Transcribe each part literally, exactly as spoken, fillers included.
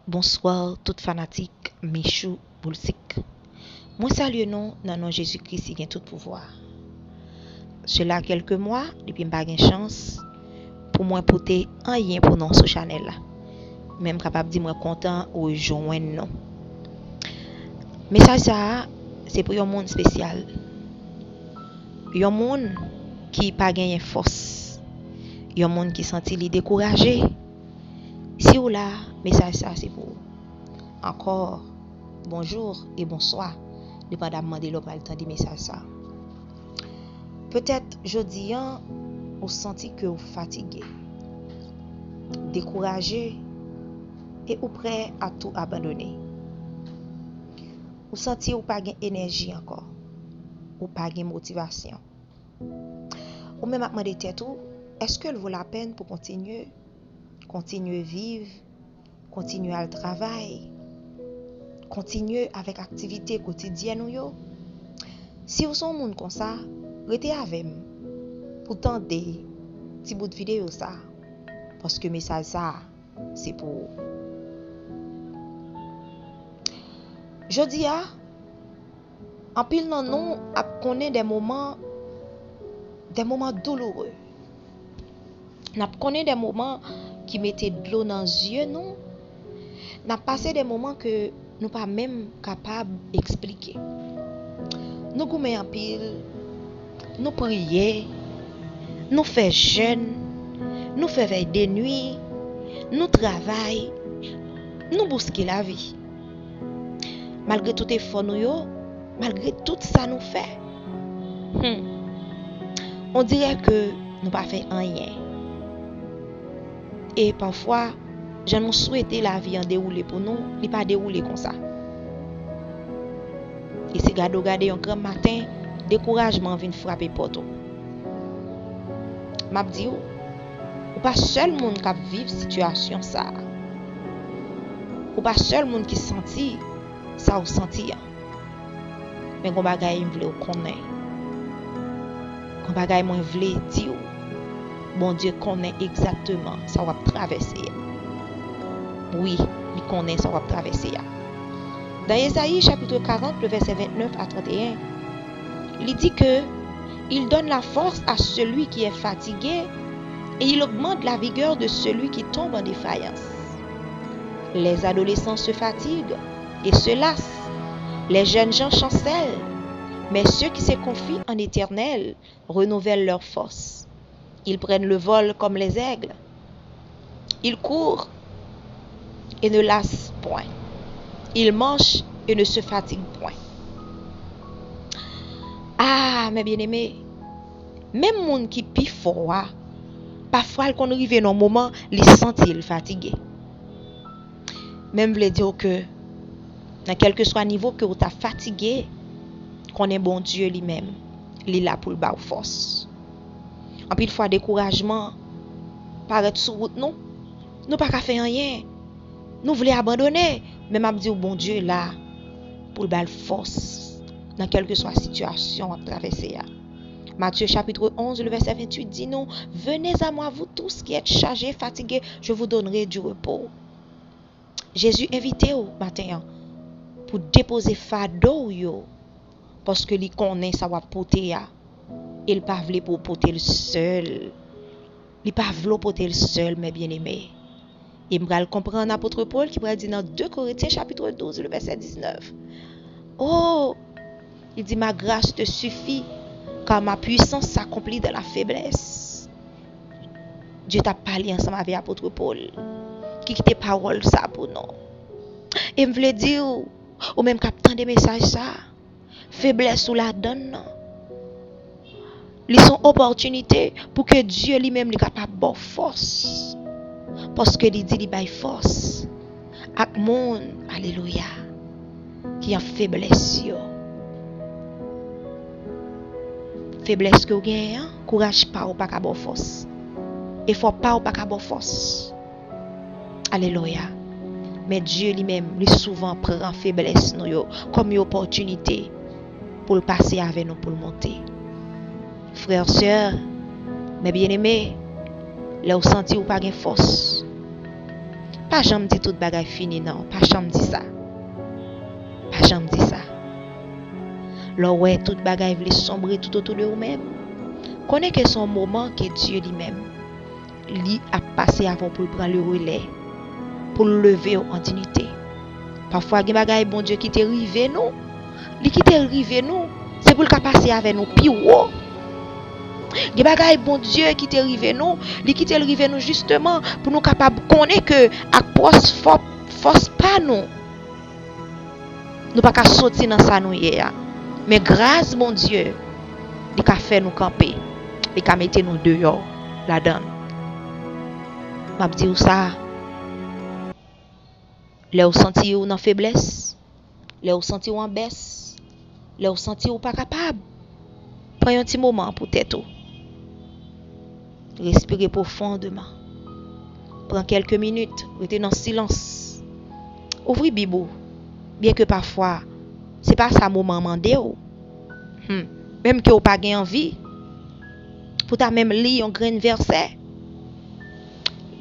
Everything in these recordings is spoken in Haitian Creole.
Bonswa tout fanatik Michou Boulsik. Mwen salye nou nan non Jezi Kris ki gen tout pouvwa. Sela kèlke mwa depi m pa gen chans pou mwen pote anyen pou nou sou chanèl la. Men m kapab di mwen kontan rejwenn nou. Mesaj sa a se pou yon moun espesyal. Yon moun ki pa genyen fòs. Yon moun ki santi li dekouraje. Si w la, mesaj sa se pou ou. Ankò, bonjou e bonswa, depandaman de lè w pral tande mesaj sa. Petèt jodi a, ou santi ke w fatige, dekouraje, e ou prè a tou abandone. Ou santi ou pa gen enèji ankò. Ou pa gen motivasyon. Ou menm ap mande tèt ou, èske l vo lapèn pou kontinye? Kontinye viv, kontinye al travay, kontinye avèk aktivite kotidyèn ou yo? Si w se yon moun konsa, rete avè m pou tande ti bout videyo sa, paske mesaj sa se pou ou. Jodi a, anpil nan nou ap konnen de moman, de moman douloure. N ap konnen de moman ki mete dlo nan zye nou. N ap pase de moman ke nou pa menm kapab eksplike. Nou goumen anpil, nou priye, nou fè jèn, nou fè vèy de nwi, nou travay, nou bouske lavi. Malgre tout efò nou yo, malgre tout sa nou fè, hmm, on dirè ke nou pa fè anyen. E pafwa, jan nou swete lavi an dewoule pou nou, li pa dewoule konsa. E se gade w gade yon granm maten, dekourajman vin frape pòt ou. M ap di w, ou pa sèl moun k ap viv sitiyasyon sa a. Ou pa sèl moun ki santi sa w santi an. Men gon bagay m vle w konnen. Gon bagay mwen vle di w. Bondye konnen egzakteman sa w ap travèse a. Wi, li konnen sa w ap travèse a. Dans Esaïe chapitre quarante, le verset vingt-neuf à trente et un, li di ke il donne la force à celui qui est fatigué et il augmente la vigueur de celui qui tombe en défaillance. Les adolescents se fatiguent et se lassent. Les jeunes gens chancellent, mais ceux qui se confient en l'Éternel renouvellent leur force. Ils prennent le vol comme les aigles. Ils courent et ne lassent point. Ils marchent et ne se fatiguent point. Ah, mes bien-aimés, menm moun ki pi fò a, pafwa l konn rive nan yon moman li santi l fatige. Men m vle di w ke nan kèlkeswa nivo ke w ta fatige, konnen Bondye li menm, li la pou l ba w fòs. Anpil fwa dekourajman parèt sou wout nou, nou pa ka fè anyen. Nou vle abandone, men m ap di w Bondye la pou l ba l fòs nan kèlkeswa sitiyasyon w ap travèse a. Matthieu chapitre onze, le verset vingt-huit di nou, venez à moi, vous tous qui êtes chargés, fatigués, je vous donnerai du repos. Jezi envite w maten an pou depoze fado w yo, paske li konnen sa w ap pote a, e l pa vle pou w pote l sèl. Li pa vle w pote l sèl, mes bien-aimés. E m pral konprann apot Pòl ki pral di nan de Korentyen chapitre douz, le verset dix-neuf. Oh, li di, ma grâce te suffit, car ma puissance s'accomplit dans la faiblesse. Dye t ap pale ansanm avè apot Pòl, ki kite pawòl sa pou nou. E m vle di w, ou menm k ap tande mesaj sa, feblès ou ladann nan, li se yon opòtinite pou ke Dye li menm li kapab ba w fòs. Paske li di li bay fòs ak moun, alelouya, ki an feblès yo. Feblès ke w genyen an, kouraj pa w pa ka ba w fòs. Efò pa w pa ka ba w fòs. Alelouya. Men Dye li menm, li souvan pran feblès nou yo kòm yon opòtinite pou l pase avè nou, pou l monte. Frè, sè, mes bien-aimés, lè w santi w pa gen fòs, Pa janm di tout bagay fini, non. Pa janm di sa. Pa janm di sa. Lè w wè tout bagay vle sonbre tout otou de ou menm, konnen ke se yon moman ke Dye li menm, li ap pase avè w pou l pran le relè, pou l leve w an dinite. Pafwa, gen bagay Bondye kite rive nou, li kite l rive nou, se pou l ka pase avè nou pi wo. Gen bagay Bondye kite rive nou, li kite l rive nou jisteman pou nou kapab konnen ke ak pwòs fò-, fòs pa nou, nou pa ka soti nan sa nou ye a. Men gras Bondye, li ka fè nou kanpe, li ka mete nou deyò ladan l. M ap di w sa, lè w santi w nan feblès, lè w santi w an bès, lè w santi w pa kapab, pran yon ti moman pou tèt ou. Respire pwofondman. Pran kèlke minit, rete nan silans. Ouvri Bib ou, byenke pafwa, se pa sa moman an mande w. Hmm. Menm ke w pa gen anvi pou ta menm li yon grenn vèsè,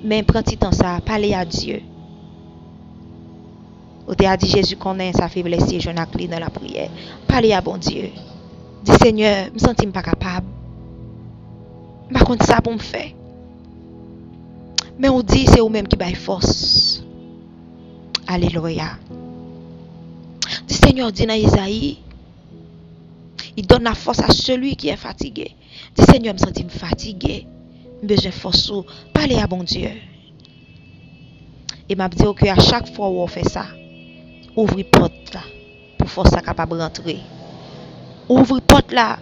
men pran ti tan sa a, pale a Dye. Ou te a di Jezi konnen sa feblès ye, jwenn ak li nan lapriyè. Pale a Bondye. Di, Senyè, m santi m pa kapab. M pa konn sa pou m fè. Men ou di se ou menm ki bay fòs. Alelouya. Di, Senyè, ou di nan Ezayi, il donne la force à celui qui est fatigué. Di, Senyè, m santi m fatige. M bezwen fòs ou. Pale a Bondye. E m ap di w ke a chak fwa w fè sa, ouvri pòt la pou fòs la kapab rantre. Ouvri pòt la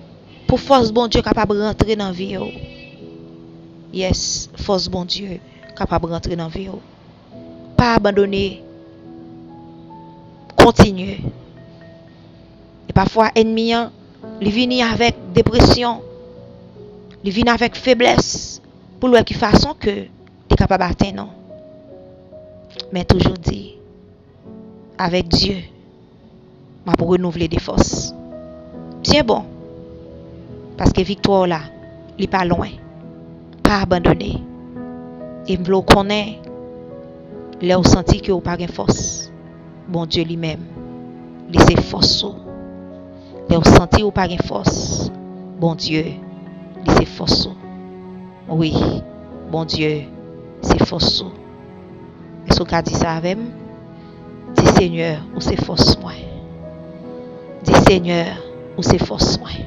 pou fòs Bondye kapab rantre nan vi w. Yes, fòs Bondye kapab rantre nan vi w. Pa abandone. Kontinye. E pafwa ènmi an, li vini avèk depresyon. Li vini avèk feblès pou l wè ki fason ke li kapab atenn ou. Men toujou di, avèk Dye, m ap renouvle de fòs. Tyen bon, paske viktwa w la, li pa lwen. Pa abandone. E m vle w konnen, lè w santi ke w pa gen fòs, Bondye li menm, li se fòs ou. Lè w santi w pa gen fòs, Bondye, li se fòs ou. Wi, Bondye se fòs ou. Èske w ka di sa avè m? Di, Senyè, ou se fòs mwen. Di, Senyè, ou se fòs mwen.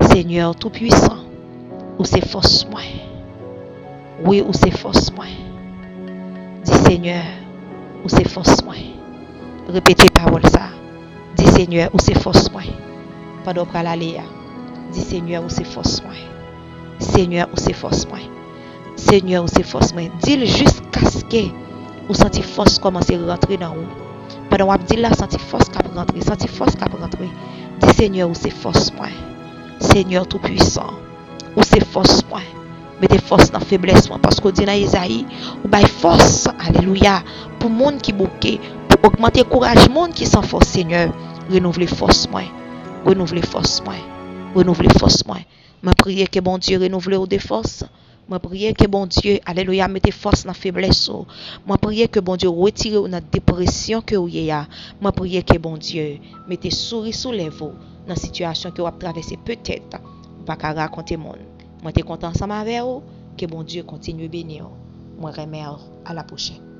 Senyè Toupwisan, ou se fòs mwen. Wi, ou se fòs mwen. Di, Senyè, ou se fòs mwen. Repete pawòl sa. Di, Senyè, ou se fòs mwen. Pandan w pral ale a, di, Senyè, ou se fòs mwen. Senyè, ou se fòs mwen. Senyè, ou se fòs mwen. Di l jiskaske ou santi fòs kòmanse rantre nan ou. Pandan w ap di l la, santi fòs k ap rantre, santi fòs k ap rantre. Di, Senyè, ou se fòs mwen. Senyè Toupwisan, ou se fòs mwen. Mete fòs nan feblès mwen, paske w di nan Ezayi, ou bay fòs, alelouya, pou moun ki bouke, pou ogmante kouraj moun ki san fòs, Senyè. Renouvle fòs mwen, renouvle fòs mwen, renouvle fòs mwen. Mwen priye ke Bondye renouvle w de fòs. Mwen priye ke Bondye, alelouya, mete fòs nan feblès ou. Mwen priye ke Bondye retire w nan depresyon ke w ye a. Mwen priye ke Bondye mete souri sou lèv ou nan sitiyasyon ke w ap travèse petèt ou pa ka rakonte moun. Mwen te kontan ansanm avè w. Ke Bondye kontinye beni w. Mwen renmen w. A la pwochèn.